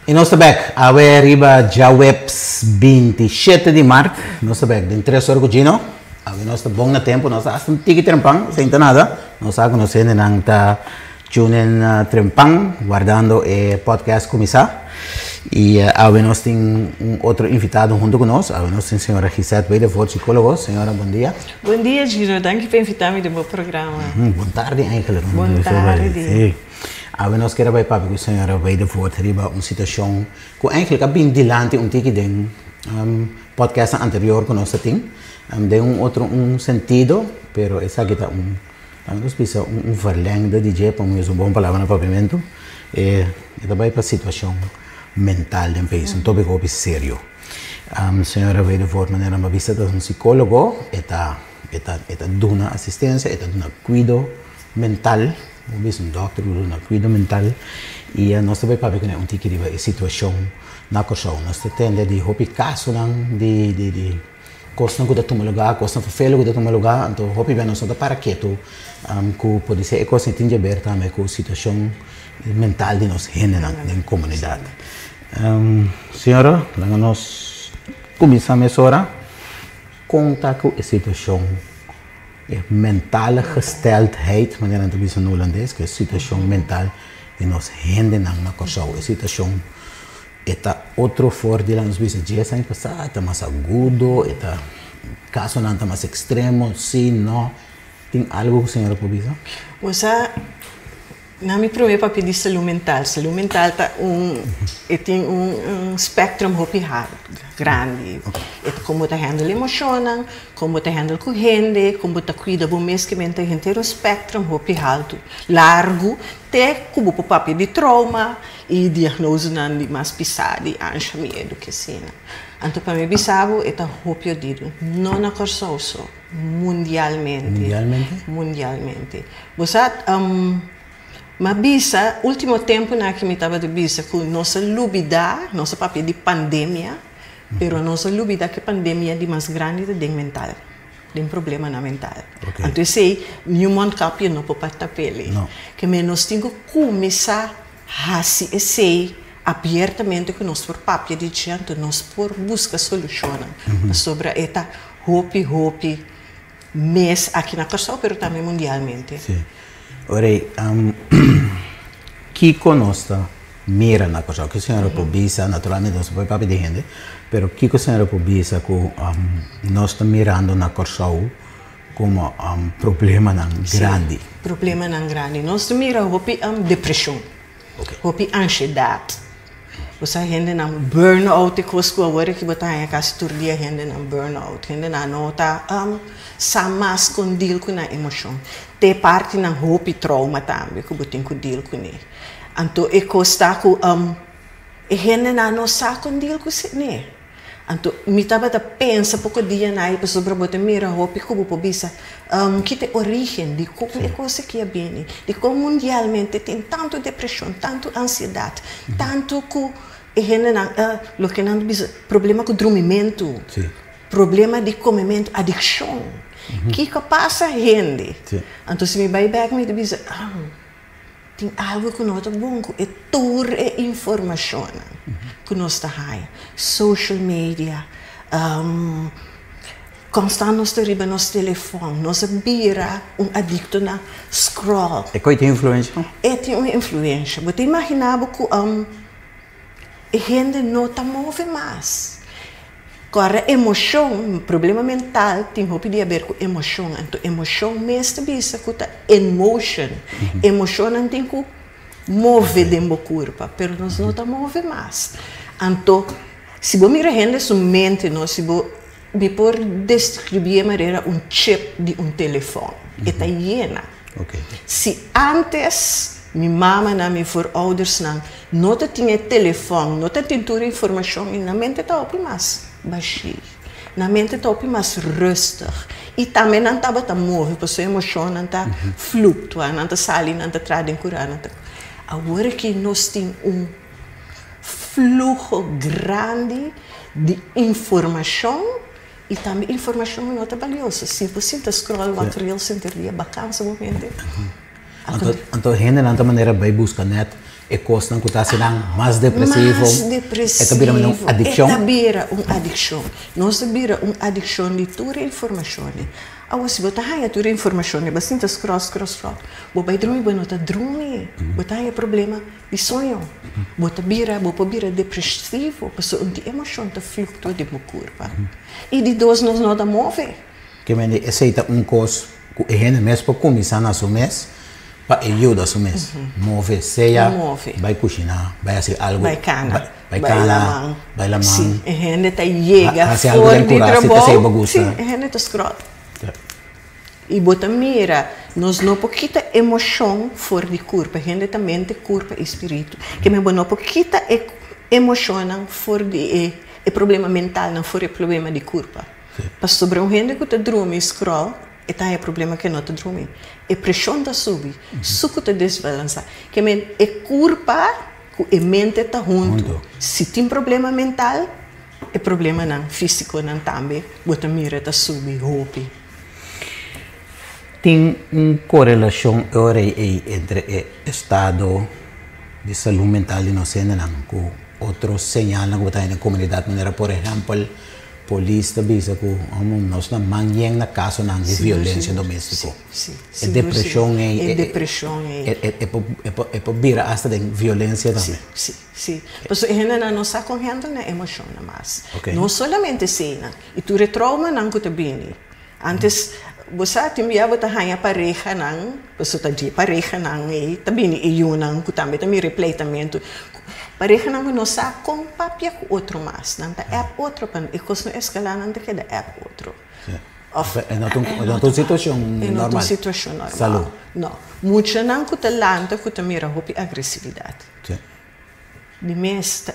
I nos ta bek awe riba djaweps 27 di mart. Nos ta bek den tres ora ku Gino. Awe nos ta bon na tempu, nos ta hasta un tiki trempan, sin ta nada. Nos sa ku nos hendenan ta tune in trempan wardando e podcast kuminsá. I awe nos tin un otro invitado hunto ku nos. Awe nos tin señora Gisette Wedervoort, psicólogo. Señora, bon dia. Bon dia Gino, danki pa invitá mi den bo programa. Bon tardi eigenlijk. Bon tardi. Sí. Awe nos kier a bai papia ku señora Wedervoort riba un situashon ku eigenlijk a bin dilanti un tiki den podcastnan anterior ku nos ta tin. Den un otro un sentido, pero esaki ta un Laga nos bisa un verlengde di dje, pa mi usa un bon palabra na papiamentu, e ta bai pa situacion mental den pais, un topico hopi serio. Señora Wedervoort, manera mi a bisa, ta un psicologo, e ta e ta e ta duna asistencia, e ta duna cuido mental, bo bisa un dokter ku ta duna cuido mental, i nos ta bai papia kuné un tiki riba e situacion na Kòrsou. Nos ta tende di hopi kasonan di di di. Kosnan ku ta tuma lugá, kosnan ferfelu ku ta tuma lugá, anto hopi bia nos no ta para ketu ku podisé e kosnan tin djaber tambe ku situashon mental di nos hendenan den komunidat. Señora, laga nos kuminsá mesora. Kon ta ku e situashon, e mentale gesteldheid, manera nan ta bisa na hulandes, ku e situashon mental di nos hendenan na Kòrsou, e situashon E ta otro for di nos bisa djes aña pasá, e ta mas agudo, e ta kasonan ta mas ekstremo, si, no. Tin algu ku señora por bisa? Bo sa, na mi promé papia di salú mental. Salú mental ta un, e tin un spectrum hopi grandi. E ta kon bo ta handle emoshonnan, kon bo ta handle ku hende, kon bo ta kuida bo mes, ke men ta henter un spectrum hopi haltu, largu, te ku bo por papia di trauma. E diagnosenan di mas pisá di ansha miedu ke asina. Anto pa mi bisa bo e ta hopi odido. No na Kòrsou so, mundialmente. Mundialmente? Mundialmente. Bo sa, m'a bisa, último tempunan aki mi tabata bisa ku nos a lubidá, nos a papia di pandemia, pero nos a lubidá ku e pandemia di mas grandi ta den mental. Den problemanan mental. Anto esei niun mondkapje no por pa tap'el. Ke men nos tin ku kuminsá hasi esei abiertamente ku nos por papia di dje anto nos por buska solushonnan. Pasobra e ta hopi hopi mes aki na Kòrsou pero tambe mundialmente. Sí. Ora ei, kiko nos ta mira na Kòrsou? Ke señora por bisa? Naturalmente nos no por papia di hende, pero kiko señora por bisa ku nos ta mirando na Kòrsou komo problemanan grandi? Sí, problemanan grandi. Nos ta mira hopi depreshon, hopi anshedat. Bo sa hendenan burn-out e kos ku awor aki bo ta haña kasi tur dia hendenan burn-out. Hendenan no ta sa mas kon deal ku nan emoshon. Te partinan hopi trauma tambe ku bo tin ku deal kuné. Anto e kos ta ku e hendenan no sa kon deal ku ne. Anto mi tabata pensa poko dianan ei pasobra bo ta mira hopi ku bo por bisa ki ta e origen di kon e kos aki a bini, di kon mundialmente tin tantu depreshon, tantu ansiedat, tantu ku e hendenan loke nan ta bisa problema ku drumimentu, problema di komementu, adikshon. Kiko a pasa hende? Anto si mi bai bek mi ta bisa. Tin algu ku no ta bon ku e tur e informashonnan ku nos ta haña, social media, Konstant nos ta riba nos telefòn, nos a bira un adikto na scroll. E koi tin influensha? E tin un influensha. Bo ta imaginá bo ku e hende no ta move mas. Kòrda emoshon, problema mental tin hopi di haber ku emoshon. Anto emoshon mes ta bisa ku ta emotion. Emoshonnan tin ku move den bo kurpa, pero nos no ta move mas. Anto si bo mira hende su mente no, si bo Mi por describié manera un chip di un telefòn. E ta yena. Si ántes mi mamanan, mi vooroudersnan no ta tin e telefòn, no ta tin tur e informashon i nan mente ta hopi mas bashí. Nan mente ta hopi mas rustig. I tambe nan tabata move pasobra e emoshonnan ta fluktua, nan ta sali, nan ta traha den kurá, nan ta. Awor aki nos tin un. Fluho grandi di informashon i tambe informashon ku no ta balioso. Si bo sinta scroll wak reels henter dia bakansa bo mente. Anto anto hendenan ta manera bai buska net e kosnan ku ta hasi nan mas depresivo. Mas depresivo. E ta bira un adikshon. E ta bira un adikshon. Nos ta bira un adikshon di tur e informashon. Awor si bo ta haña tur e informashon bo sinta scroll scroll scroll bo bai drumi bo no ta drumi. Bo ta haña problema. Di soño. Bo ta bira, bo por bira depresivo pasobra un di emoshon ta fluktua den bo kurpa. I di dos nos no ta move. Ke mende esei ta un kos ku e hende mes por kuminsá na su mes pa e yuda su mes. Move, sea bai kushiná, bai hasi algu, Bai kana, bai laman, bai laman. Si, e hende ta yega for di trabou, si, e hende ta scroll. I bo ta mira, nos no por kita emoshon for di kurpa. Hende ta mente, kurpa i spiritu. Ke men bo no por kita e emoshonnan for di e e problema mentalnan for e problema di kurpa. Pasobra un hende ku ta drumi scroll, e ta haña problema ke no ta drumi. E preshon ta subi, suku ta desbalansá. Ke men e kurpa ku e mente ta huntu. Si tin problema mental, e problemanan físikonan tambe bo ta mira ta subi hopi. Tin un korelashon e ora ei entre e estado di salú mental di nos hendenan ku otro señalnan ku bo ta haña den komunidat manera por ehèmpel polis ta bisa ku nos na man yen na kasonan di violensia doméstiko. E depreshon ei e por bira asta den violensia tambe. Sí, sí. Pasobra e hendenan no sa kon hèndel nan emoshonnan mas. No solamente eseinan, i tur e troumanan ku ta bini. Antes, bo sa, tin bia bo ta haña parehanan, pasobra ta dje parehanan ei ta bini e yunan ku tambe ta mira e pleitamentu. Parehanan ku no sa kon papia ku otro mas, nan ta app otro, pa e kos no eskalá nan ta keda app otro. Òf e no ta un situashon normal. E no ta un situashon normal. Salú. No. Muchanan ku ta lanta ku ta mira hopi agresividat. Di mes ta.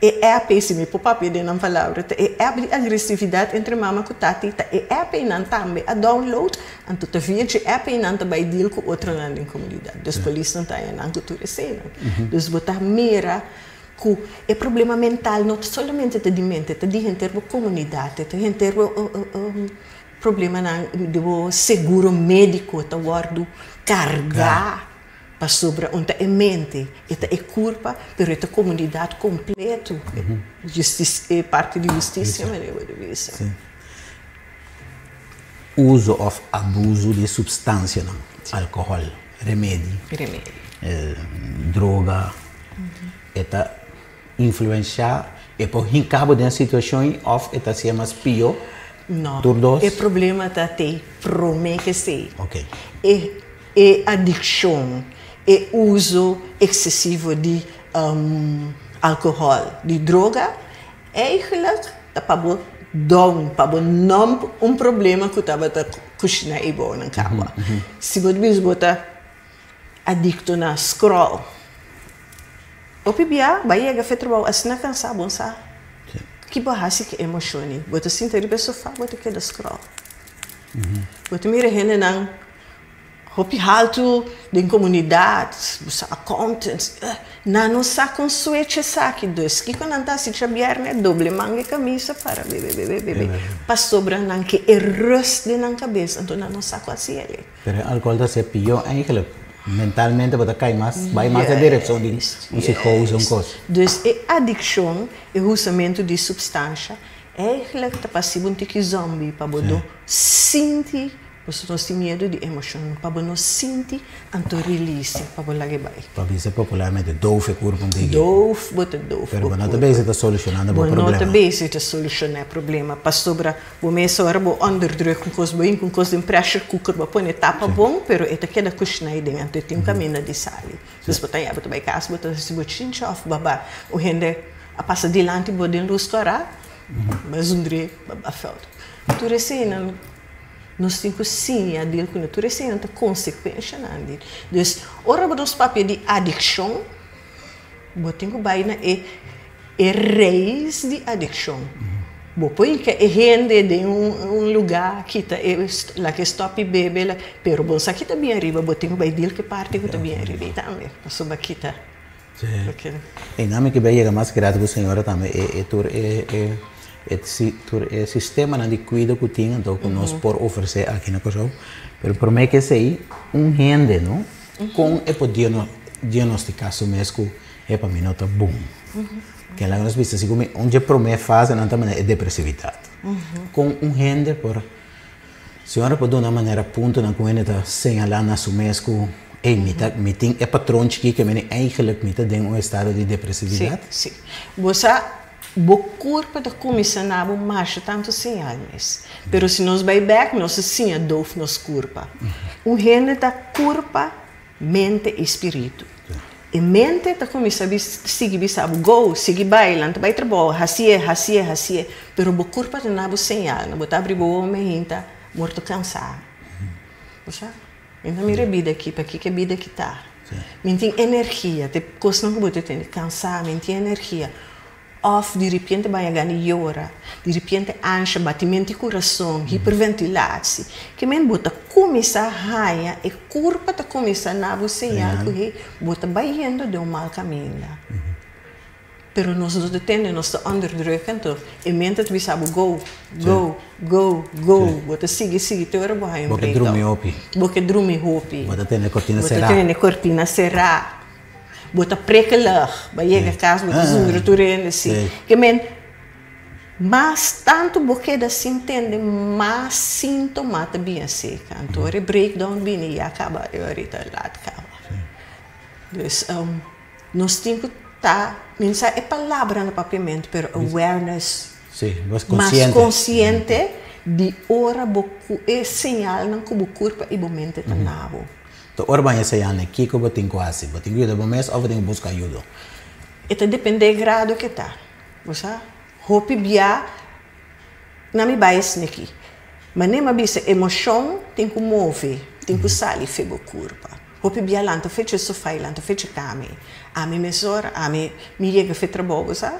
E app ei, si mi por papia den nan palabra, ta e app di agresividat entre mama ku tati, ta e app ei nan tambe a download, anto ta via dje app ei nan ta bai deal ku otronan den komunidat. Dus polisnan ta haña nan ku tur eseinan. Dus bo ta mira ku e problema mental no ta solamente ta di mente, ta di henter bo komunidat, ta henter bo problemanan di bo seguro médiko ta wòrdu kargá. Pasobra un ta e mente, e ta e kurpa, pero e ta komunidat kompleto. Justis, e parti di hustisia manera bo ta bisa. Sí. Uso òf abuso di supstansianan, alkohòl, remedi, Remedi. droga, e ta influenshá, e por hinká bo den situashon òf e ta hasié mas pió? No. Tur dos? E problema ta te promé ke esei. Oke. E E adikshon, e uso eksesivo di alkohòl, di droga, eigentlik ta pa bo down, pa bo numb un problema ku tabata kushina ei bou nan kaba. Si bo ta bisa bo ta adikto na scroll, hopi bia bo a yega fe trabou asina kansa, bo no sa ki bo hasi ku e emoshon ei. Bo ta sinta riba e sofa, bo ta keda scroll. Bo ta mira hendenan Hopi haltu den komunidat, bo sa accountants, nan no sa kon switch esaki, dus kiko nan ta hasi djabièrnè? Doble manga e kamisa para bebe bebe bebe pasobra nan ke e rust den nan kabes, anto nan no sa ku hasi el'e. Pero e alkohol ta hasi pió eigenlijk, mentalmente bo ta kai mas, bai mas den direkshon di un psikoos un kos. Dus e adikshon, e husamentu di supstansha. Eigenlijk ta pa hasi bo un tiki zombie pa bo no sinti, pasobra nos tin miedu di emoshon, pa bo no sinti anto release pa bo laga e bai. Pa bisa popularmente doof e kurpa un tiki. Doof, bo ta doof bo kurpa. Pero bo no ta bezig ta solushonando bo problema. Bo no ta bezig ta solushoná e problema pasobra bo mes ora bo onderdruk un kos, bo hinka un kos den pressure cooker, bo pone tapa bon, pero e ta keda kushiná aden anto e tin un kaminda di sali. Dus bo ta ya bo ta bai kas bo ta hasi bo chincha òf baba un hende a pasa dilanti bo den lus kòrá, bo a zundr'é, bo a fèlt. Tur eseinan nos tin ku siña deal kuné, tur eseinan ta konsekuenshanan di. Dus ora bo nos papia di adikshon, bo tin ku bai na e e reis di adikshon. Bo por hinka e hende den un lugá, kita e laga e stòp di bebe, pero bo no sa kita bien ariba, bo tin ku bai deal ku e parti ku ta bien ariba ei tambe, pasobra kita. Sí. E nan mi ke bai yega mas grato ku señora tambe e e tur e e e tur e sistemanan di kuido ku tin anto ku nos por ofresé aki na Kòrsou. Pero promé ke esei un hende no kon e por diagnostiká su mes ku epa mi no ta bon. Kela nos bisa si ku mi un dje promé fasenan ta manera e depresividat. Kon un hende por Señora por duna manera puntonan ku hende ta señalá na su mes ku, ey, mi ta, mi tin e patron chikí ke mene eigenlijk mi ta den un estado di depresividat? Sí, sí. Bo sa, bo kurpa ta kuminsá na bo masha tantu señal mes. Pero si nos bai bèk, nos ta siña doof nos kurpa. Un hende ta kurpa, mente i spiritu. E mente ta kuminsá sigui bisa bo, go, sigui bai, lanta bai trabou, hasié, hasié, hasié. Pero bo kurpa ta na bo señal, bo ta abri bo wowo mehinta, morto kansá. Bo sa? Mi ta mira e bida aki, pakiko e bida aki ta? Mi tin energia, ta e kosnan ku bo ta tende, kansá, mi tin energia. Òf di ripiente baña gana di yora, di ripiente ansha, batimento di kurason, hiperventilatie. Ke men bo ta kuminsá haña, e kurpa ta kuminsá na bo señal ku hey, bo ta bayendo den un mal kaminda. Pero nos no ta tende, nos ta onderdruk anto e mente ta bisa bo go, go, go, go, bo ta sigui sigui te ora bo haña un breakdown. Bo ke drumi hopi. Bo ke drumi hopi. Bo ta tene kortina será. Bo ta tene kortina será. Bo ta prikkelig, bo a yega kas bo ta zundra tur hende si. Ke men, mas tantu bo keda sin tende, mas sintoma ta bin aserka. Anto ora e breakdown bini ya kaba e ora ta lat kaba. Dus nos tin ku ta, mi no sa e palabra na papiamentu, pero awareness, mas konsiente di ora bo ku e señalnan ku bo kurpa i bo mente ta na bo. Ta ora baña señalnan, kiko bo tin ku hasi? Bo tin ku yuda bo mes òf bo tin ku buska ayudo? E ta dependé e grado ke ta. Bo sa, hopi bia na mi bai esneki. Manera mi a bisa, emoshon tin ku move, tin ku sali fe bo kurpa. Hopi bia lanta fecha sofá i lanta fecha kami. Ami mesora, ami mi yega fe trabou, bo sa.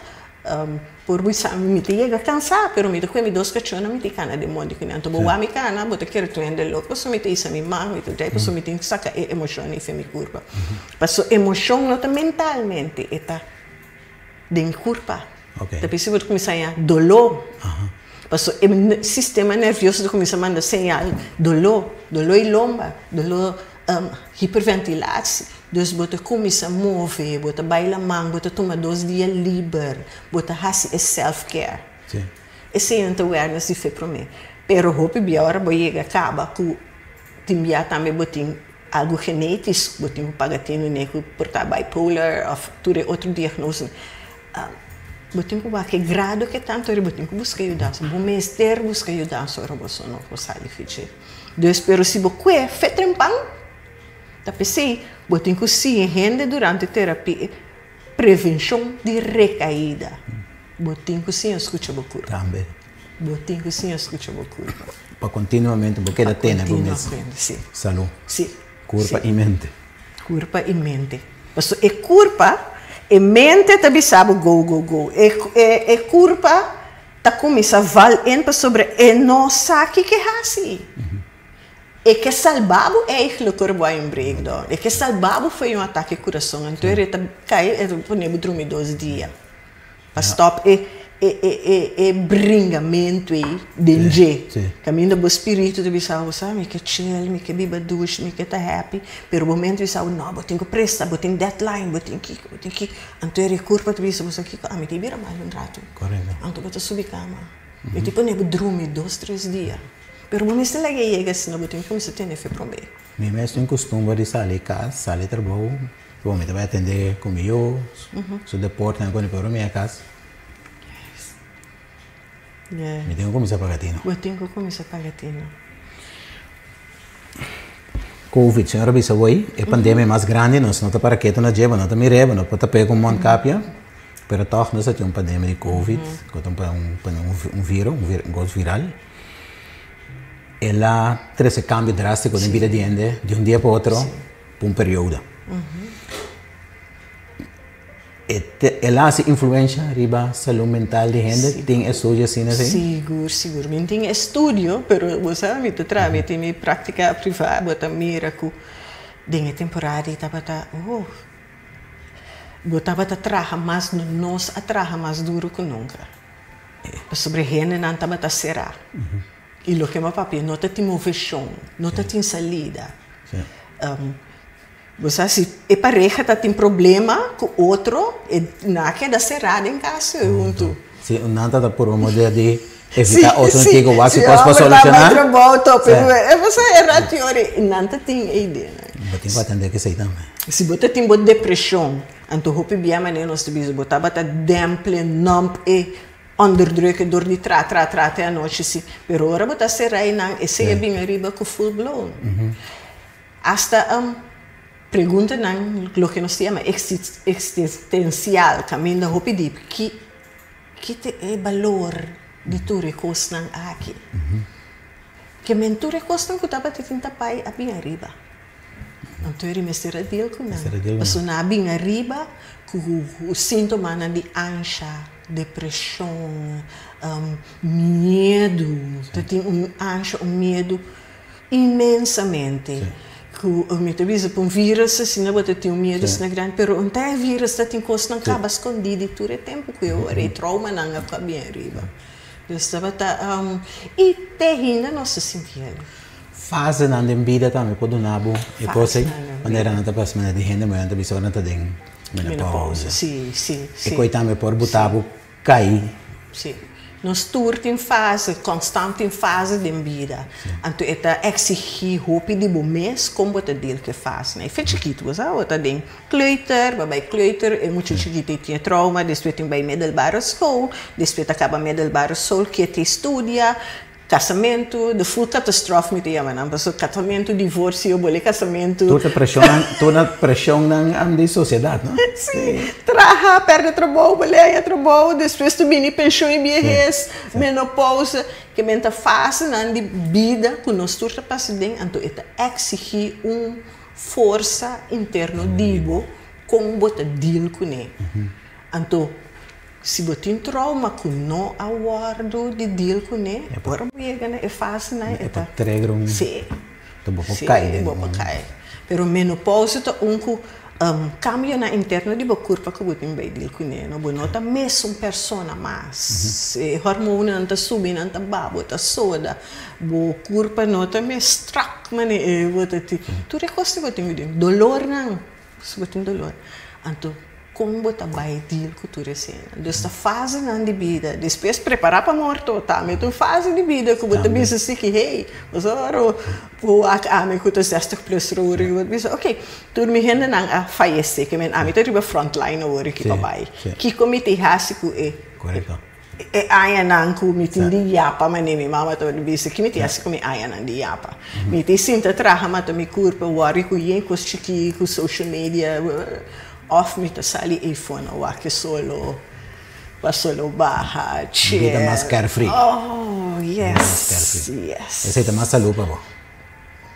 Por bisa mi ta yega cansá, pero mi ta coge mi dos cachónan mi ta cana den mondi cu nan. Anto bo wak mi cana, bo ta kere tur hende loco, pasobra mi ta hisa mi man, mi ta drai, pasobra mi tin cu saca e emocion ei fen mi curpa. Pasobra emocion no ta mentalmente, e ta den mi curpa. Ta p'esei bo ta cuminsa haña doló. Pasobra e sistema nervioso ta cuminsa manda señal, doló, doló i lomba, doló. Hiperventilatie, dus bo ta kuminsá move, bo ta bai laman, bo ta tuma dos dia liber, bo ta hasi e self care. Esei nan ta awareness di fe promé. Pero hopi bia ora bo yega kaba ku tin bia tambe bo tin algu genetis, bo tin ku paga tinu ne ku por ta bipolar òf tur e otro diagnosenan. Bo tin ku wak e grado ke tantu bo tin ku buska yudansa. Bo mester buska yudansa ora bo so no por sali fichi. Dus pero si bo kue fe trempan, ta p'esei bo tin ku siña hende durante terapia prevenshon di rekaida. Bo tin ku siña skucha bo kurpa. Tambe. Bo tin ku siña skucha bo kurpa. Pa kontinuamente bo keda tene bo mes salú. Si. Kurpa i mente. Kurpa i mente. Pasobra e kurpa, e mente ta bisa bo go, go, go. E kurpa Ta kuminsá val in pasobra e no sa kiko e hasi. E ke salba bo eigenlijk ora bo a un breakdown. E ke salba bo for di un atake kurason. Anto e ta kai e ta pone bo drumi dos dia pa stòp e e e bringamentu ei den dje. Kaminda bo spiritu ta bisa bo sa mi ke chill, mi ke biba dushi, mi ke ta happy, pero bo mente ta bisa bo no bo tin ku presta, bo tin deadline, bo tin kiko, bo tin kiko. Anto e kurpa ta bisa bo sa kiko ami ta bira mal un ratu. Korekto. Anto bo ta subi kama. E ta pone bo drumi dos, tres dia. Pero bo mester laga e yega asina, bo tin ku kuminsá tene fe promé. Mi mes tin kustumber di sali kas, sali trabou, bo mi ta bai atendé ku mi yu, su deportenan ku pero mi a kas. Mi tin ku kuminsá paga tino. Bo tin ku kuminsá paga tino. Covid, señor a bisa wei, e pandemia mas grandi, nos no ta para ketu na dje, bo no ta mir'é, bo no por ta pega un mondkapje, pero tòg nos a tin un pandemia di Covid, ku ta un viro, un kos viral. El a trese kambio drástiko den bida di hende di un dia pa otro pa un periodo. El a hasi influensha riba salú mental di hende? Tin estudio asina si? Sigur, sigur. Mi tin estudio, pero bo sa mi ta traha, mi tin mi práktika privá, bo ta mira ku den e temporada ei tabata, oh, bo tabata traha mas, nos a traha mas duru ku nunka. Pasobra e hendenan tabata será. I loke mi a papia, no ta tin moveshon, no ta tin salida. Bo sa si e pareha ta tin problema ku otro, e nan a keda será den kas huntu. Si, nan ta ta purba model di evitá otro nan tin ku wak si kos pa solushoná. Si, trabou tope, e bo sa e ratiori, nan ta tin e ideanan. Bo tin ku atendé ku esei tambe. Si bo ta tin bo depreshon, anto hopi bia manera nos ta bisa bo tabata demple, numb e onderdrukken dor di tra tra tra te anochi si, pero ora bo ta será einan esei a bin ariba ku full blown. Asta preguntanan loke nos ta yama existencial kaminda hopi dip, ki ki ta e balor di tur e kosnan aki? Ke men tur e kosnan ku tabata tin ta pai a bin ariba. Anto e mester a deal ku nan. Pasobra nan a bin ariba ku sintomanan di ansha, depreshon, miedu, ta tin un ansha, un miedu. Inmensamente. Ku mi ta bisa pa un virus asina bo ta tin un miedu asina grandi, pero un ta e virus ta tin kosnan kaba skondí di tur e tempu ku e ora e traumanan a kaba bien ariba. Dus tabata i te hinda nos ta sinti el. Fasenan den bida tambe por duna bo e kos ei, manera nan ta pasa manera di hende muhé nan ta bisa ora nan ta den menopausa. E koi tambe por buta bo kai. Sí. Nos tur tin fase, konstant tin fase den bida. Anto e ta eksigí hopi di bo mes kon bo ta deal ku e fasenan. E fe chikitu bo sa, bo ta den kleuter, bo a bai kleuter, e mucha chikitu ei tin e trauma, despues tin bai middelbare school, despues ta kaba middelbare school, ke te studia, Casamentu, de full catastrof mi ta yama nan, pasobra casamentu, divorcio, bole casamentu. Tur ta presionnan, tur ta presionnan di sociedad, no? Si, traha, perde trabou, bole haña trabou, despues ta bini pensioen y biehes, menopausa, ke men ta fasenan di bida ku nos tur ta pasa den, anto e ta exigi un forsa interno di bo kon bo ta deal kuné. Anto Si bo tin trauma ku no a wòrdu di deal kuné, ora bo yega na e fasenan e ta. E ta trigger un. Sí. Ta bo por kai den. Sí, bo por kai. Pero menopausa ta un ku kambionan interno di bo kurpa ku bo tin bai deal kuné. No, bo no ta mesun persona mas. E hormonanan ta subi, nan ta baha, bo ta soda. Bo kurpa no ta mes strak manera e bo ta tin. Tur e kos bo tin ku deal. Dolornan. Si bo tin dolor, anto kon bo ta bai deal ku tur esena? Dus ta fasenan di bida. Despues prepará pa morto tambe ta un fase di bida ku bo ta bisa si ki hey, bo sa ora bo wak ami ku ta zestig plus roer bo ta bisa ok, tur mi hendenan a fayesé, ke men ami ta riba frontline awor aki pa bai. Kiko mi tin hasi ku e? E añanan ku mi tin di yapa, manera mi mama tabata bisa, ki mi tin hasi ku mi añanan di yapa? Mi tin sinta traha mata mi kurpa, wòri ku yen kos chikí, ku social media, òf mi ta sali eifon a wak e solo, pa solo baha, chill. Bida mas carefree. Oh, yes, yes. Esei ta mas salú pa bo.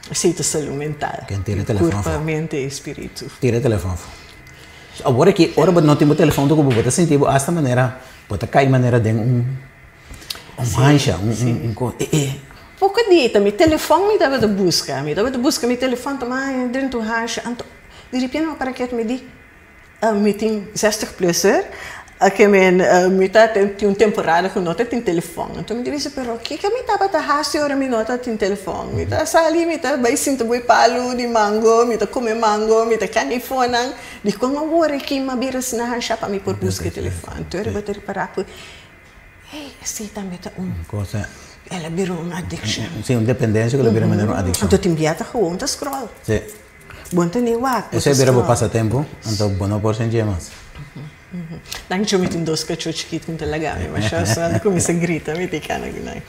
Esei ta salú mental. Ken tira e telefòn afó. Kurpa, mente i spiritu. Tira e telefòn afó. Awor aki, ora bo no tin bo telefòn ta ku bo, bo ta sinti bo asta manera. Bo ta kai manera den un un hansha, un un un ko e e. Poko di ta mi telefòn mi tabata buska, mi tabata buska mi telefòn ta mai dentro un hansha, anto di repente mi para ketu mi di mi tin zestig plusser, ke men mi ta tin un temporada ku no ta tin telefòn, anto mi ta bisa pero kiko mi tabata hasi ora mi no ta tin telefòn, mi ta sali mi ta bai sinta boi palu di mango, mi ta kome mango, mi ta kani fonan. Dikon awor e kima bira asina hanshá pa mi por buska e telefòn? Anto e riba ta ripará ku, hey, Esei tambe ta un. Cosa. El a bira un addiction. Sí, un dependencia ku el a bira manera un addiction. Anto tin bia ta gewoon ta scroll. Sí. Bo no ta ni wak, bo ta Esei bira bo scroll. pasatempo, anto bo no por sintié mas. Danki mi tin dos kachó chikit ku ta laga mi masha so nan kuminsá grita mi tin kana ku nan.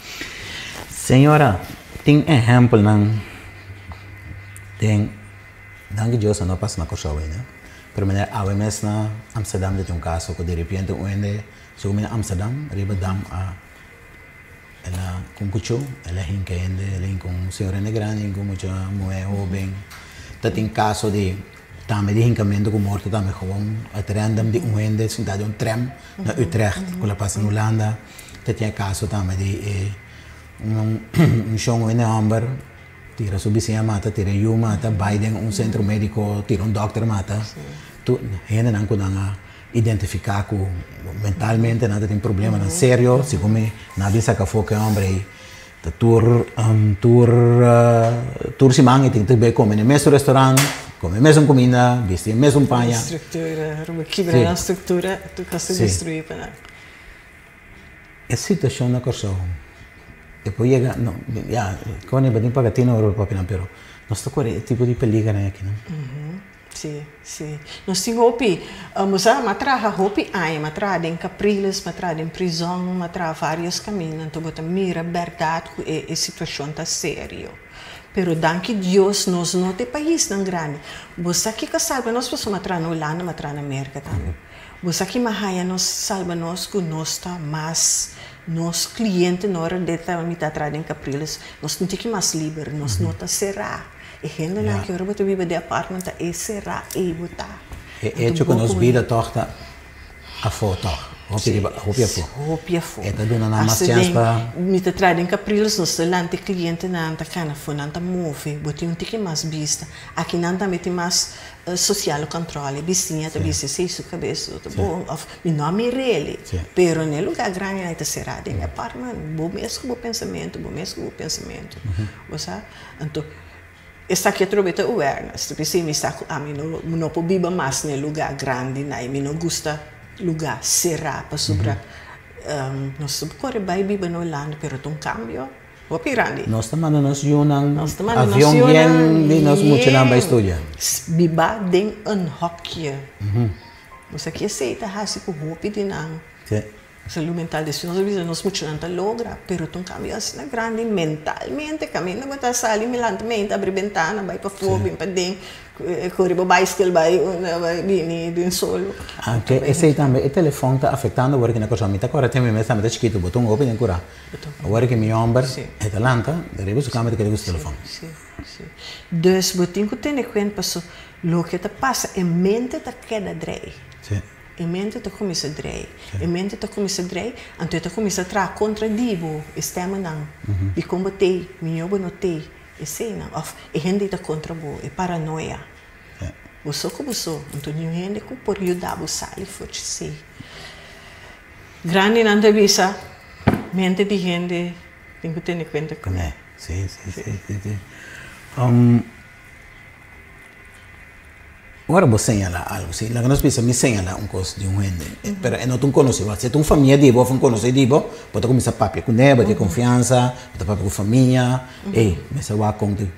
Señora, tin ehèmpelnan den danki Dios a no pasa na Kòrsou ainda, pero manera awe mes na Amsterdam ta tin un kaso ku diripiente un hende segun mi na Amsterdam riba dam a el a ku un kuchú el a hinka hende el a hinka un señor hende grandi hinka un mucha muhé hóben ta tin kaso di Tambe di hinkamentu ku morto tambe gewoon at random di un hende sintá den un tram na Utrecht ku la pasa na Hulanda. Ta tin e kaso tambe di e un un shon un hende hòmber tira su bisiña mata, tira e yu mata, bai den un sentro médiko tira un dòkter mata. Tur hendenan ku nan a identifiká ku mentalmente nan ta tin problemanan serio, segun mi nan a bin saka afó ku e hòmber ei. Ta tur tur tur siman e tin ta bai kome na e mesun restaurant, kome e mesun kuminda, bisti e mesun paña. Struktura, riba kibra nan struktura, tur kos ta destruí pa nan. E situashon na Kòrsou e por yega, no, ya, kon e batin paga tino ora bo papia nan, pero nos ta kore e tipo di peligernan aki no. Sí, sí. Nos tin hopi, bo sa, m'a traha hopi aña, m'a traha den Capriles, m'a traha den prizòn, m'a traha vários kaminda, anto bo ta mira bèrdat ku e e situashon ta serio. Pero danki Dios nos no ta e paisnan grandi. Bo sa kiko a salba nos? Pasobra m'a traha na Hulanda, m'a traha na Merka tambe. Bo sa ki m'a haña nos salba nos? Ku nos ta mas, nos kliente no ora de ta mi ta traha den Capriles, nos ta un tiki mas liber, nos no ta será. E hendenan ki ora bo ta biba den apartment ta e será ei bo ta. E echo ku nos bida tòg ta afó tòg, hopi riba, hopi afó. Hopi afó. E ta duna nan mas chèns pa. Mi ta traha den Capriles, nos ta lanta e klientenan ta kana afó, nan ta move, bo tin un tiki mas bista. Aki nan tambe tin mas sosiale kòntròl, e bisiña ta bisa esei su kabes no ta bon òf mi no a mir'el, pero na e lugá grandi nan e ta será den e apartment, bo mes ku bo pensamentu, bo mes ku bo pensamentu, bo sa. Anto, esaki atrobe ta awareness. Ta p'esei mi sa ku ami no no por biba mas na e lugá grandi nai. Mi no gusta lugá será pasobra nos ta kore bai biba na Hulanda pero ta un kambio hopi grandi. Nos ta manda nos yunan Nos ta manda nos avion yunan yen di nos muchanan bai yen studia. Biba den un hokje. Nos aki esei ta hasi ku hopi di nan. Salud mental di nos a bisa nos muchanan ta logra, pero ta un cambio asina grandi mentalmente, caminda bo ta sali mi lanta mente abri bentana bai pafó bin paden core bo baiskel bai unda bai bini den solo. Aunke esey tambe e telefon ta afectando awor ki na Kòrsou, mi ta kòrda tempo mi mes tambe ta chikitu bo ta un hopi den kura, awor ki mi homber e ta lanta de riba su kama e ta keda ku su telefon. Si, si. Dus bo tin ku tene kuenta paso loke ta pasa e mente ta keda drei. E mente ta kuminsá drei. E mente ta kuminsá drei, anto e ta kuminsá traha kontra di bo, e stèmmennan. Dikon bo t'ei? Mihó bo no t'ei. Eseinan. Òf e hende ei ta kontra bo, e paranoia. Bo so ku bo so, anto niun hende ku por yuda bo sali for di esei. Grandinan ta bisa, mente di hende tin ku tene kuenta kuné. Sí, sí, sí, sí, sí. Ora bo señalá algu, si laga nos bisa mi señalá un kos di un hende, pero e no ta un konosí, wak si e ta un famia di bo òf un konosí di bo, bo ta kuminsá papia kuné, bo tin konfiansa, bo ta papia ku famia, ey, mester wak kon tin.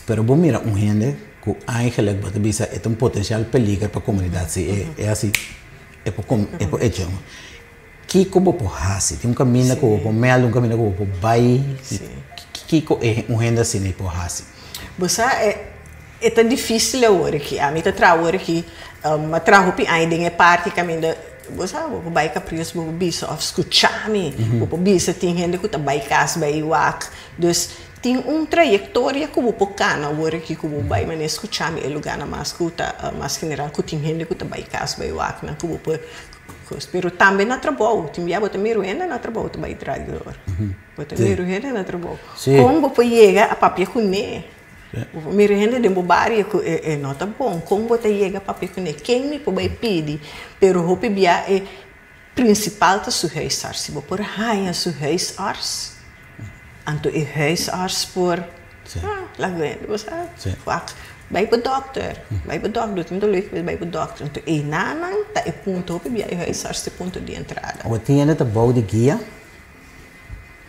Pero bo mira un hende ku eigenlik bo ta bisa e ta un potensial peliger pa komunidat si e hasi, e por e por echa un. Kiko bo por hasi? Tin un kaminda ku bo por mèldu, un kaminda ku bo por bai? Kiko un hende asina por hasi? Bo sa e. E ta difícil awor aki. Ami ta traha awor aki, mi a traha hopi aña den e parti kaminda, bo sa, bo por bai Capriles, bo por bisa òf skucha mi, bo por bisa tin hende ku ta bai kas bai wak. Dus tin un trayektoria ku bo por kana awor aki ku bo bai manera skucha mi e lugánan mas ku ta mas general ku tin hende ku ta bai kas bai wak nan ku bo por kos. Pero tambe na trabou, tin bia bo ta mira un hende na trabou ta bai drag dor. Bo ta mira un hende na trabou. Kon bo por yega a papia kuné? Bo mira hende den bo bario ku e no ta bon, kon bo ta yega papia kuné? Ken mi por bai pidi? Pero hopi bia e prinsipal ta su huisarts. Si bo por haña su huisarts, anto e huisarts por laga hende bo sa wak bai pa dòkter, bai pa dòkter, bo tin doló di kabes bai pa dòkter. Anto einanan ta e punto, hopi bia e huisarts ta e punto di entrada. Bo tin hende ta bou di guia?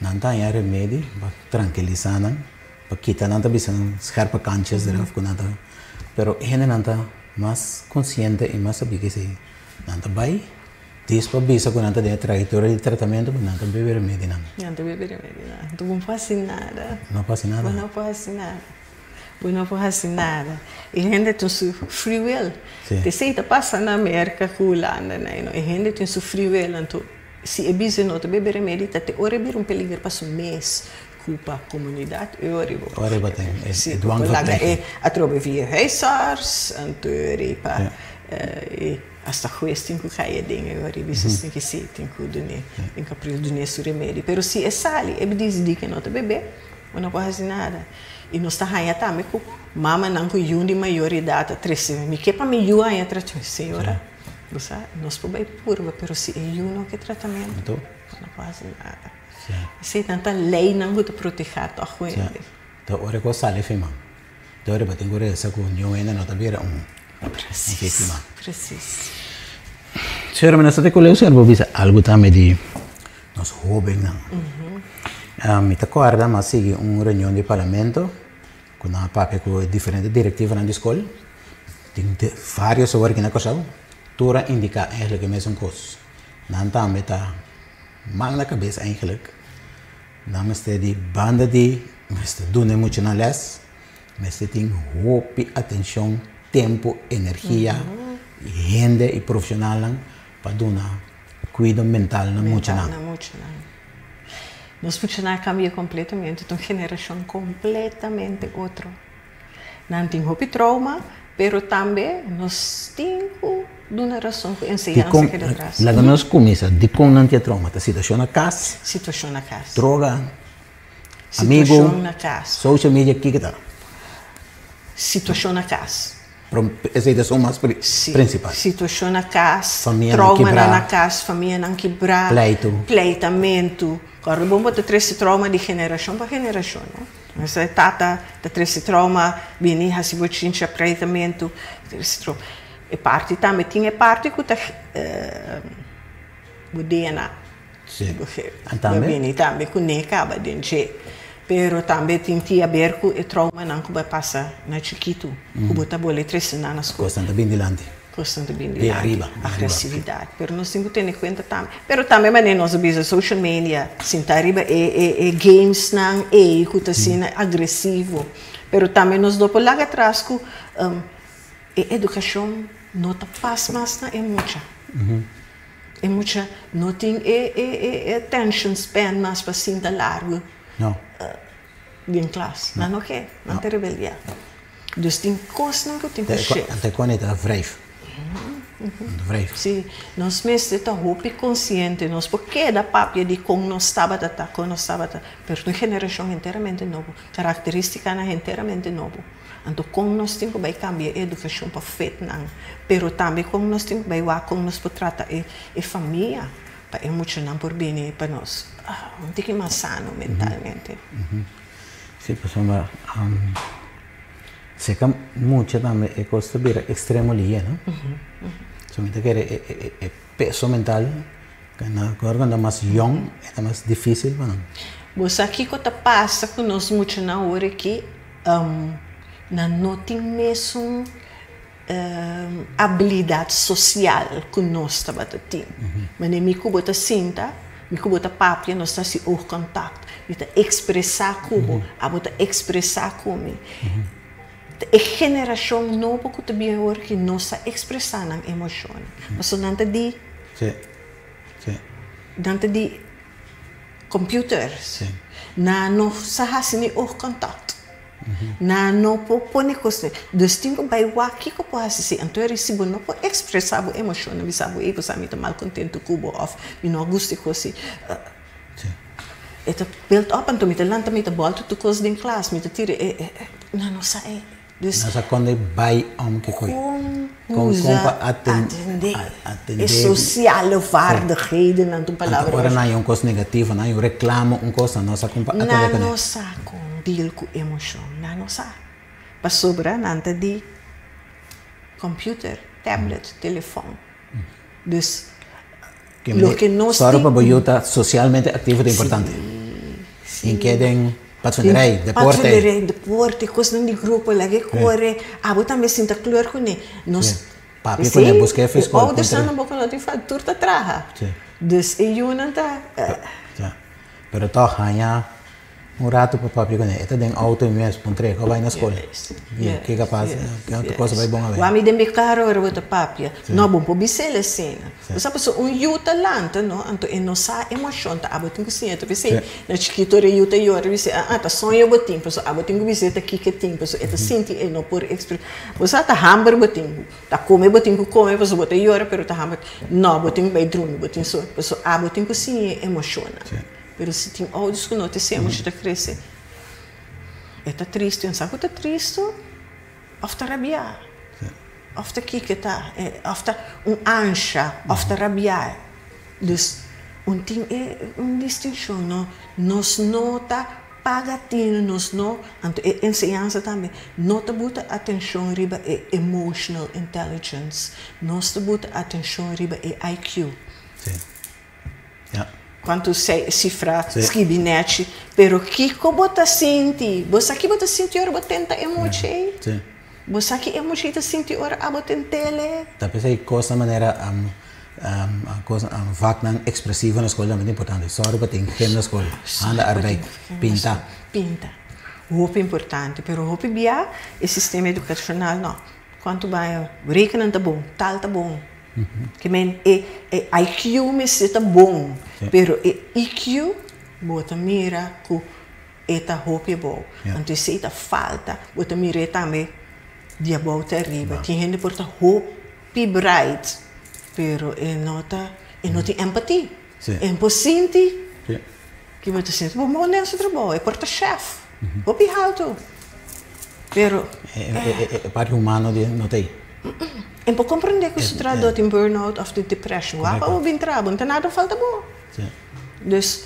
Nan ta haña remedi pa trankilisá nan, pa kita nan ta bisa nan scherpe kantjes eraf ku nan ta, pero e hendenan ta mas konsiente i mas sabí ke esei. Nan ta bai dis pa bisa ku nan ta den e trayektoria di tratamentu, pero nan ta bebe remedinan. Nan ta bebe remedinan. Bo no por hasi nada. No por hasi nada. Bo no por hasi nada. Bo no por hasi nada. E hende tin su free will. Esei ta pasa na Merka ku Hulanda na e hende tin su free will anto si e bisa e no ta bebe remedi ta te ora e bira un peliger pa su mes ku pa komunidat e ora bo Ora bo tin e dwangverpleging. E atrobe via huisarts anto e pa e hasta hues tin ku kai aden e ora e bisa tin ke si tin ku dun'é tin ku april dun'é su remedi pero si e sali e disidi ke no ta bebe bo no por hasi nada. I nos ta haña tambe ku mamanan ku yu di mayor edat a trese, mi ke pa mi yu haña tratamentu. Señora, bo sa, nos por bai purba, pero si e yu no ke tratamentu, nos no por hasi nada. Esei nan ta leinan ku ta protehá tòg ku hende. Ta ora ku a sali firma, ta ora bo tin ku resa ku niun hende no ta bira un víktima. Presis. Señora, mi no sa te ku leu, señora, bo bisa algu tambe di nos hóbennan. Mi ta kòrda mi a sigui un reunion di parlamento ku nan a papia ku e diferente direktivonan di skol. Tin vários awor aki na Kòrsou. Tur a indiká eigentlik e mesun kos. Nan tambe ta mal na kabes eigentlik. Nan mester di banda di mester duna e muchanan lès, mester tin hopi atenshon, tempu, energia, hende i profeshonalnan pa duna Kuido mental na muchanan. Mental na muchanan. Nos muchanan a kambia kompletamente, ta un generashon kompletamente otro. Nan tin hopi trauma, pero tambe nos tin ku duna rason ku enseñansa keda atras. Laga nos kuminsá, dikon nan tin e trauma? Ta situashon na kas? Situashon na kas. Droga? Amigu? Situashon na kas. Social media? Kiko ta? Situashon na kas. Esei ta esun mas prinsipal. Situashon na kas, Famianan traumanan kibrá. na kas, famianan kibrá, Pleitu. pleitamentu. Kòrda bon bo ta trese trauma di generashon pa generashon, no? Mester e tata ta trese trauma, bini hasi bo chincha pleitamentu, trese trauma. E parti tambe tin e parti ku ta bo DNA. Sí. Bo En tambe? bini tambe kuné kaba den dje. Pero tambe tin ti haber ku e traumanan ku bo a pasa na chikitu, ku bo ta bole trese nan na skol. Kosnan ta bin dilanti. Kosnan ta bin Di dilanti. ariba, di ariba. Agresividat. Pero nos tin ku tene kuenta tambe. Pero tambe manera nos a bisa social media, sinta riba e e e gamesnan ei ku ta asina agresivo. Pero tambe nos no por laga atras ku e edukashon no ta pas mas na e mucha. E mucha no tin e e e attention span mas pa sinta largu den klas. Nan no ke, nan ta rebeldiá. Dus tin kosnan ku tin ku shift. Ante kon e ta wrijf. Wrijf. Sí, nos mester ta hopi konsiente, nos por keda papia di kon nos tabata ta, kon nos tabata, pero ta un generashon henteramente nobo, karakterístikanan henteramente nobo. Anto kon nos tin ku bai kambia e edukashon pa fet nan, pero tambe kon nos tin ku bai wak kon nos por trata e e famia pa e muchanan por bini pa nos un tiki mas sano mentalmente. Sí, pasobra seka mucha tambe e kos ta bira ekstremo lihe, no? So mi ta kere e e peso mental ora nan ta mas yong e ta mas difisil pa nan. Bo sa kiko ta pasa ku nos muchanan awor aki? Nan no tin mesun abilidat sosial ku nos tabata tin. Manera mi ku bo ta sinta, mi ku bo ta papia, nos ta hasi oogkontakt. Mi ta ekspresá ku bo, abo ta ekspresá ku mi. E generashon nobo ku ta bin awor aki no sa ekspresá nan emoshonnan. Pasobra nan ta di, nan ta di. Computers. Nan no sa hasi ni oogcontact. Nan no por pone cos den. Dus tin cu bay wak kico por hasi si. Anto e ricibo no por expresa bo emocionnan, bisa bo, ey bo sa mi ta mal contento cu bo of mi no a gusta e cos si. E ta build up anto mi ta lanta mi ta bolta tur cos den klas, mi ta tira e, nan no sa e. Dus Nan sa kon e bai om ke koi. Kon Kon usa pa atendé atendé. e sociale vaardigheden ta un palabra. Anto ora nan hay un kos negativo, nan hay un reklamo, un kos, nan no sa kon pa atendé Nan kuné. no sa kon deal ku emoshon, nan no sa. Pasobra nan ta di computer, tablet, telefòn. Dus loke nos Sòru tin. pa bo yu ta sosialmente aktivo ta importante. Sí. Hink'é den padvinderij, deporte. Padvinderij, deporte, kosnan di grupo, lag'é kore. Abo tambe sinta kleur kuné. Nos. Papia kuné, busk'é for skol. E oudersnan no bo kono tin fa, tur ta traha. Dus e yunan ta. Pero tòg haña Un ratu pa papia kuné. E ta den outo i mes puntr'é ku a bai na skol. I ke ka pasa? Ke otro kos a bai bon awe? Wak mi den mi karo ora bo ta papia. No, bo por bis'el asina. Bo sa pasobra un yu ta lanta no, anto e no sa emoshon ta abo tin ku siña. Ta p'esei na chikitu ora e yu ta yora e bisa ah ta soño bo tin pasobra abo tin ku bis'é ta kiko e tin pasobra e ta sinti e no por ekspresá. Bo sa ta hamber bo tin, ta kome bo tin ku kome pasobra bo ta yora pero ta hamber. No, bo tin ku bai drumi, bo tin soño pasobra abo tin ku siña e emoshonnan. Pero si tin ouders ku no ta esei mucha ta krese, e ta tristu. Nan sa ku ta tristu òf ta rabiá, òf ta kiko ta, òf ta un ansha, òf ta rabiá. Dus un tin e un distinshon no. Nos no ta paga tinu, nos no, anto e enseñansa tambe no ta buta atenshon riba e emotional intelligence, nos ta buta atenshon riba e IQ. Ja. Cuanto cifra skibi nechi. Pero kico bo ta sinti? Bo sa ki bo ta sinti ora bo tenta e mucha ei? Sí. Bo sa ki e mucha ei ta sinti ora abo tent'el? Ta p'esei cosnan manera cosnan vaknan expresivo na scol tambe ta importante. Sorry pa tin gym na scol, handa arbeid, pinta. Pinta. Hopi importante, pero hopi bia e sistema educacional no. Cuanto baya rekenen ta bon, tal ta bon. Ke men e e IQ mester ta bon, pero e EQ bo ta mira ku e ta hopi abou. Anto esei ta falta, bo ta mir'é tambe di abou te ariba. Tin hende por ta hopi bright, pero e no ta e no tin empathy. E no por sinti ki bo ta sinti. Bo manda den su trabou, e por ta chef, hopi haltu, pero. E parti humano di no ta ei. E por comprende cu su trahador tin burnout of tin depression. Wak pa bo bin traha, bo no ta nada falta bo. Dus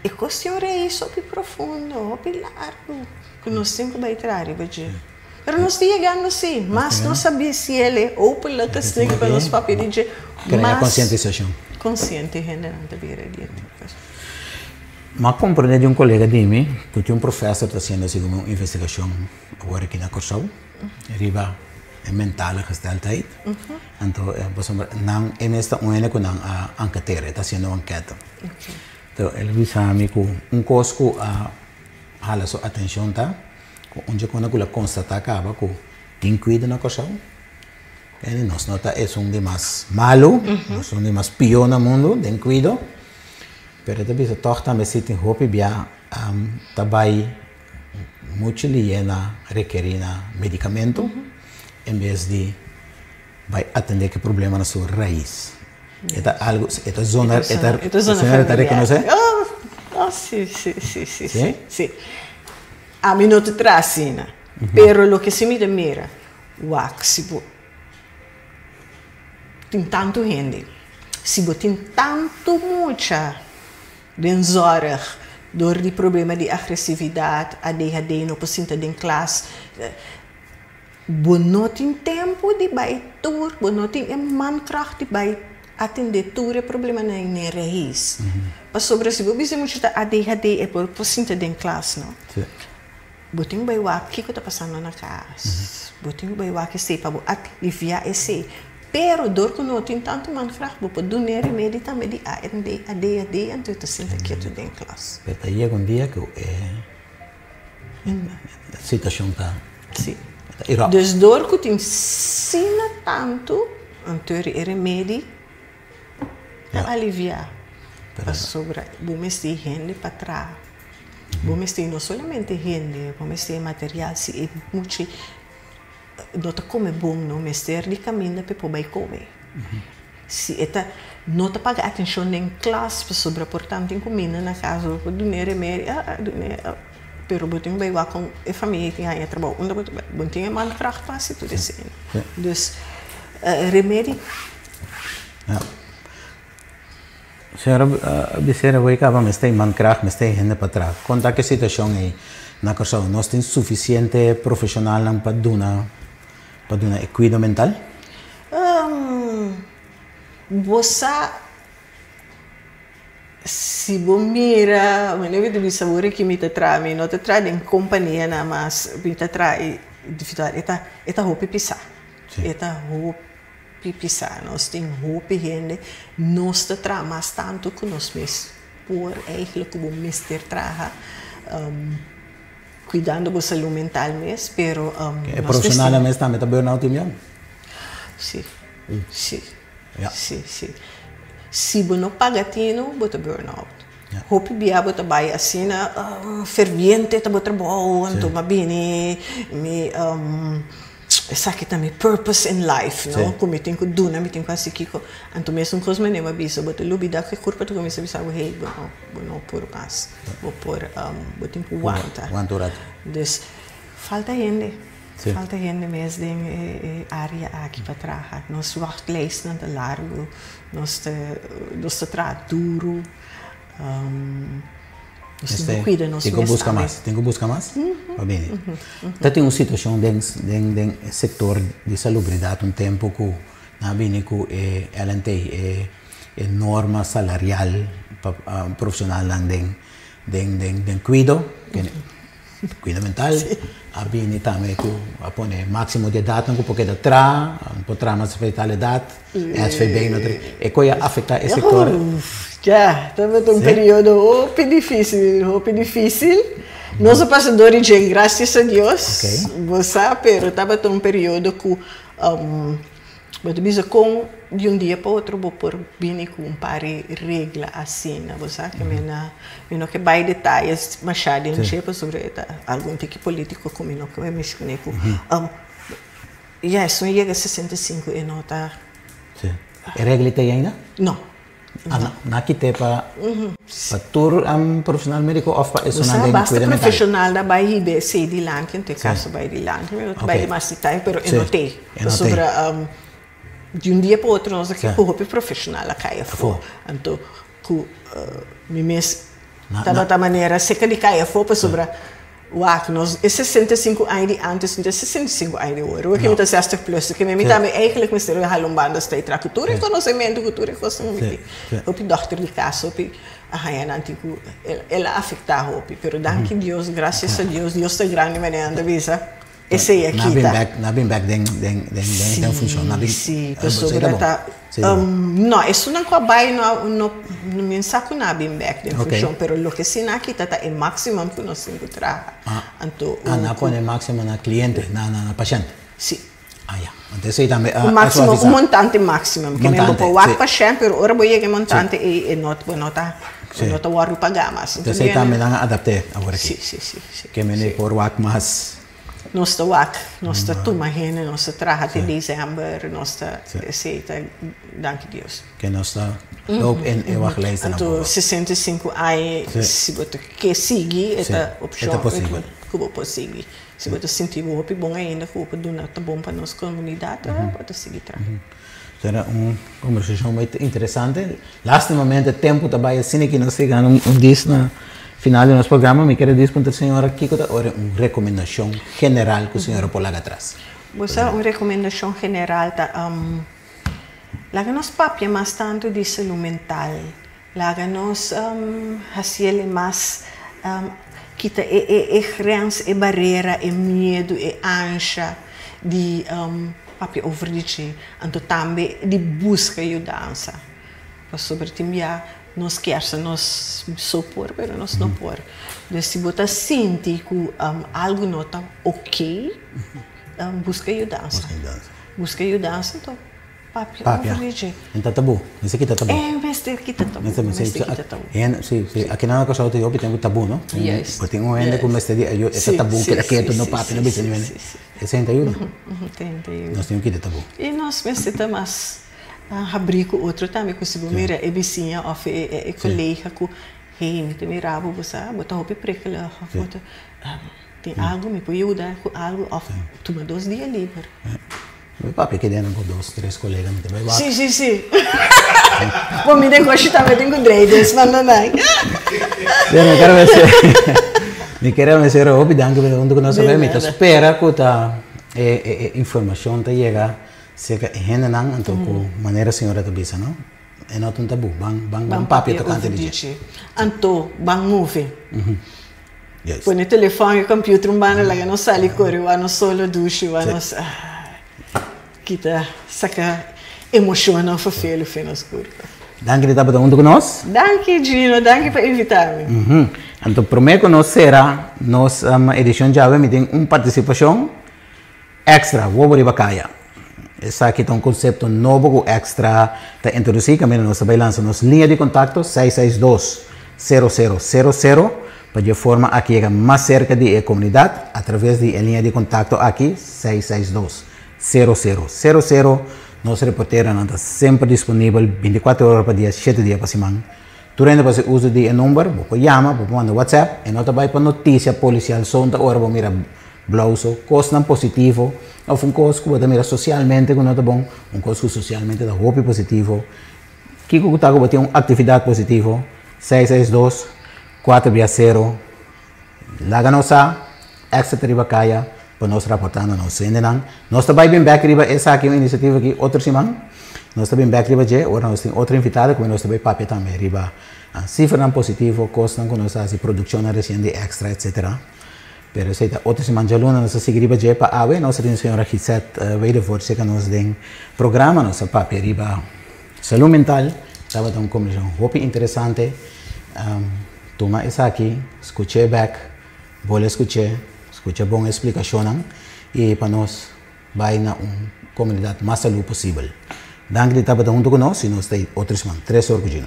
e cuestion reis hopi profundo, hopi largo cu nos tin cu bay traha riba dje. Pero nos ta yegando si. Mas nos sa bisti el e openlijk asina pa nos papia di dje, Crea concientisacion. Consciente hendenan ta bira di e tipo. M'a comprende di un colega di mi cu tin un professor ta haciendo asina como un investigacion awor aki na Corsou. Riba e mentale gesteldheid. Anto pasobra nan e mes ta un hende ku nan a anketera, e ta hasiendo un anketa. Anto el a bisa mi ku un kos ku a hala su atenshon ta ku un dje ku el a konstatá kaba ku tin kuido na Kòrsou, nos no ta esun di mas malu, nos un di mas pió na mundu den kuido, pero e ta bisa tòg tambe si tin hopi bia ta bai Muchu lié na rekerí na medicamento en bes di bai atendé ku e problema na su rais. E ta algu, e ta zona, e ta, E ta zona señora ta familiar. rekonosé? Oh, oh, si, si, si, si, Si? si, si. Ami no ta traha asina, pero loke si mi ta mira, wak si bo tin tantu hende, si bo tin tantu mucha Den zorg, dor di problema di agresividat, ADHD, no por sinta den klas. Bo no tin tempu di bai tur, bo no tin e mankracht di bai atendé tur e problemanan ei n'e reis. Pasobra si bo bisa mucha ta ADHD e por por sinta den klas, no. Bo tin ku bai wak kiko ta pasando na kas. Bo tin ku bai wak esei pa bo aliviá esei. Pero dor ku no tin tantu mankracht bo por dun'é remedi tambe di AND, ADHD, anto e ta sinta ketu den klas. Pero ta yega un dia ku e situashon ta Sí. ta iròp. Dus dor ku tin sina tantu, anto e remedi ta aliviá. Pasobra bo mester hende pa traha. Bo mester no solamente hende, bo mester e material si e muchi no ta come bon no mester di caminda pa e por bay come. Si e ta no ta paga atencion den klas pasobra por tanto tin cuminda na casa bo por dun'e remedio ah dun'e pero bo tin bay wak con e famia tin haña trabou unda bo ta bay bo no tin e mankracht pa haci tur esei. Dus remedi. Señora Becerra bo e kaba mester e mankracht, mester e hende pa traha. Kon ta ku e situashon ei na Kòrsou? Nos tin sufisiente profeshonalnan pa duna pa duna e kuido mental? Bo sa Si bo mira, manera mi ta bisa awor aki mi ta traha, mi no ta traha den kompania nan mas, mi ta traha individual, e ta e ta hopi pisá. E ta hopi pisá. Nos tin hopi hende, nos ta traha mas tantu ku nos mes por eigenlijk ku bo mester traha, kuidando bo salú mental mes, pero E profeshonalnan mes tambe ta burn out tin biaha? Si, si. Sí, sí. Si bo no paga tinu, bo ta burn out. Hopi bia bo ta bai asina ferviente ta bo trabou, anto bo a bini mi esaki ta mi purpose in life, no? Ku mi tin ku duna, mi tin ku hasi kiko. Anto mesun kos manera bo a bisa, bo ta lubida ku e kurpa ta kuminsá bisa bo, hey, bo no, bo no por mas. Bo por, bo tin ku wanta. Wanta un ratu. Dus, falta hende. Falta hende mes den e area aki pa traha. Nos wachtlijstnan ta largu, nos ta nos ta traha duru, nos tin ku kuida nos mes tambe. Tin ku buska mas, tin ku buska mas pa bini. Ta tin un situashon den den den e sektor di salubridat un tempu ku nan a bini ku e LNT, e e norma salarial pa profeshonalnan den den den kuido. Kuido mental a bini tambe ku a pone máksimo di edatnan ku por keda tra, no por tra mas despues di tal edat, SVB no ta e koe a afektá e sektor. Ya, tabata un periodo hopi difísil, hopi difísil. Nos a pasa dor di dje, grasias a Dios, bo sa, pero tabata un periodo ku Bo ta bisa kon di un dia pa otro bo por bini ku un par di regla asina, bo sa ke mi na mi no ke bai detayes mashá den dje pasobra e ta algun tiki politiko ku mi no ke menshoné ku ya esun yega 65 e no ta. Sí. E regla ta ei ainda? No. Ah, na, na kite pa pa tur profesional medico of pa esunnan den Basta cuida mental? profesional da bai hiba esey dilanti, en te caso bai dilanti, mi no ta bai di mas detaye, pero e no tey. Pasobra di un dia pa otro nos a kere cu hopi profesional a cay afo. Anto cu mi mes tabata manera seca di cay afo pasobra Wak, nos e 65 aña di antes no ta e 65 aña di ora. Wak mi ta 60 plus, ke mi tambe eigenlijk mester a hala un banda stay tra ku tur e konosementu, ku tur e kosnan ku mi tin. Hopi dòkter di kas, hopi a haña nan tin ku el a afektá hopi. Pero danki Dios, grasias a Dios, Dios ta grandi manera nan ta bisa. Esei a kita. Nan a bin bek den den den den funshon. Nan a bin. Si, pasobra ta. No, esunnan ku a bai no no mi no sa ku nan a bin bek den funshon, pero loke si nan a kita ta e maximum ku nos tin ku traha. Anto. Ah, nan a pone maximum na kliente, na na pashènt? Si. Ah ya. Anto esei tambe a Un maximum, un montante maximum. Ke men bo por wak pashènt, pero ora bo yega e montante ei e no bo no ta bo no ta wòrdu pagá mas. Anto esei tambe nan a adapt'é awor aki. Si, si, si, si. Ke men por wak mas. Nos ta wak, nos ta tuma hende, nos ta traha te december, nos ta esey ta danki Dios. Ke nos ta loop in e wachtlijst nan Anto 65 aña si bo ta ke sigui e ta opcion ku bo por sigui. Si bo ta sinti bo hopi bon ainda ku bo por duna ta bon pa nos comunidad bo ta sigui traha. Sera un conversacion muy interesante. Lastimamente tempo ta bay asina ki nos yega un dis na final di nos programa. Mi kere dis puntra señora kiko ta ora un recomendacion general ku señora por laga atras. Bo sa un recomendacion general ta laga nos papia mas tanto di salud mental. Laga nos haciele mas kita e grens, e barera, e miedu, e ansha di papia over di dje. Anto tambe di buska yudansa. Pasobra tin bia nos kier sa nos so por, pero nos no por. Dus si bo ta sinti ku algu no ta oké, buska yudansa. Buska yudansa anto. Papia Papia. over di dje. En ta tabú. Mester kita tabú. E mester kita tabú. Mester, mester, Mester kita tabú. Hende, si, si. Aki nan na Kòrsou tin hopi tempu tabú, no? Juist. Bo tin un hende ku mester di ayuda, e ta tabú, keda ketu, no papia, no bisa niun hende. Esei no ta yuda. Esei no ta yuda. Nos tin ku kita tabú. I nos mester ta mas habrí ku otro tambe, ku si bo mira e bisiña òf e kolega ku, hey, mi ta mira bo, bo sa, bo ta hopi prikkelig òf bo ta, tin algu, mi por yuda ku algu òf tuma dos dia liber. Mi papia ke den ku dos tres kolega mi ta bai wak. Si si si. Bo mi den koshi tambe tin ku drei des manda nan. Pero mi kere mester mi kere mester hopi danki pa huntu ku nos awe. Mi ta spera ku ta e e informashon ta yega serka e hendenan anto ku manera señora ta bisa no. E no ta un tabú. Ban ban ban papia tokante di dje. Anto ban move. Pone telefòn i computer un banda laga nos sali kore wak nos solo dushi wak nos kita saka emoshonnan ferfelu fen nos kurpa. Danki di tabata huntu ku nos. Danki Gino, danki pa invita mi. Anto prome ku nos sera nos edishon djawe mi tin un partisipashon Extra, wobo riba kaya. Esaki ta un konsepto nobo ku Extra ta introdusí kaminda nos ta bai lansa nos liña di kontakto 662 00 00 pa dje forma aki yega mas serka di e komunidat atraves di e liña di kontakto aki 662 00 00. Nos reporteronan ta semper disponibel bintikuater ora pa dia shete dia pa siman. Tur hende por hasi uso di e number, bo por yama, bo por manda WhatsApp, e no ta bai pa notisia polisial so ta ora bo mira blauso, kosnan positivo òf un kos ku bo ta mira sosialmente ku no ta bon, un kos ku sosialmente ta hopi positivo. Kiko ku ta ku bo tin un aktividat positivo? 662 4 bia 0. Laga nos sa, Extra ta riba kaya pa nos raportá na nos hendenan. Nos ta bai bin bèk riba esaki un inisiativa aki otro siman. Nos ta bin bèk riba dje ora nos tin otro invitado ku nos ta bai papia tambe riba sifranan positivo, kosnan ku nos ta hasi, produkshonnan resien di Extra etsetera. Pero esei ta otro siman djaluna nos ta sigui riba dje pa awe nos ta tin señora Gisette Wedervoort serka nos den programa. Nos ta papia riba salud mental. Tabata un kombersashon hopi interesante. Tuma esaki, skuch'é bèk, bolbe skuch'é, skucha bon e splikashonnan i pa nos bai na un komunidat mas salú posibel. Danki di tabata huntu ku nos i nos ta otro siman tres or ku Gino.